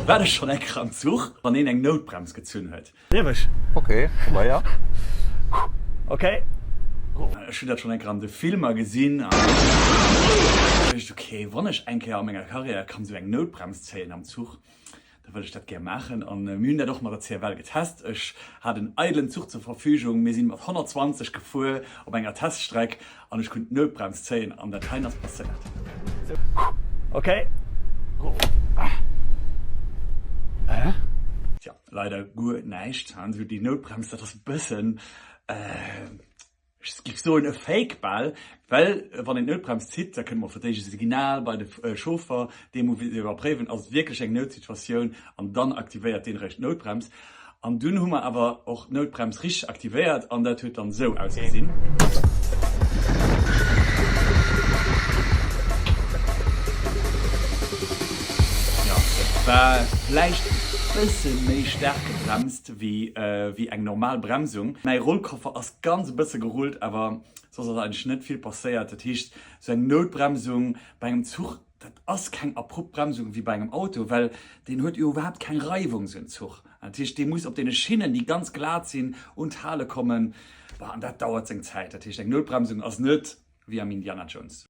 War ech schonn eng Kéier am Zuch, wann een eng Noutbrems gezunn huet? Lieweg. Ok, probéier. Ok. Ech hunn dat schonn eng Kéier an de Filmer gesinn an duecht, ok, wann ech eng Kéier a menger Karriär kann esou eng Noutbrems zéien am Zuch, da wëll ech dat gär maachen. An mir hunn dat och mat der CFL getest. Ech hat en eidelen Zuch zur Verfügung, mir sinn mat 120 gefuer op enger Teststreck an ech konnt d'Noutbrems zéien an dat heien ass passéiert. Ok. Tja, leider guer näischt. Esou déi Noutbrems, dat ass e bëssen. Ech giff soen e Fake bal, well wann een d'Noutbrems zitt, da kënnt mol fir d'éischt e Signal bei de Chauffer, dee muss iwwerpréiwen, ass et wierklech eng Noutsituatioun, an dann aktivéiert deen eréischt d'Noutbrems. An dunn hu mer awer och d'Noutbrems richteg aktivéiert an dat huet dann esou ausgesinn. Jo, dat war vläicht e bësse méi staark gebremst wéi eng normal Bremsung. Mäi Rollkoffer ass ganz e bësse gerullt, awer soss ass eigentlech net vill passéiert. Dat heescht, sou eng Noutbremsung bei engem Zuch, dat ass keng abrupt Bremsung wéi bei engem Auto, well deen huet jo iwwerhaapt keng Reiwung, sou en Zuch. Dat heescht, dee muss op deene Schinnen, déi ganz glat sinn, un d'Hale kommen. An dat dauert seng Zäit. Dat heescht, eng Noutbremsung ass net wéi am Indiana Jones.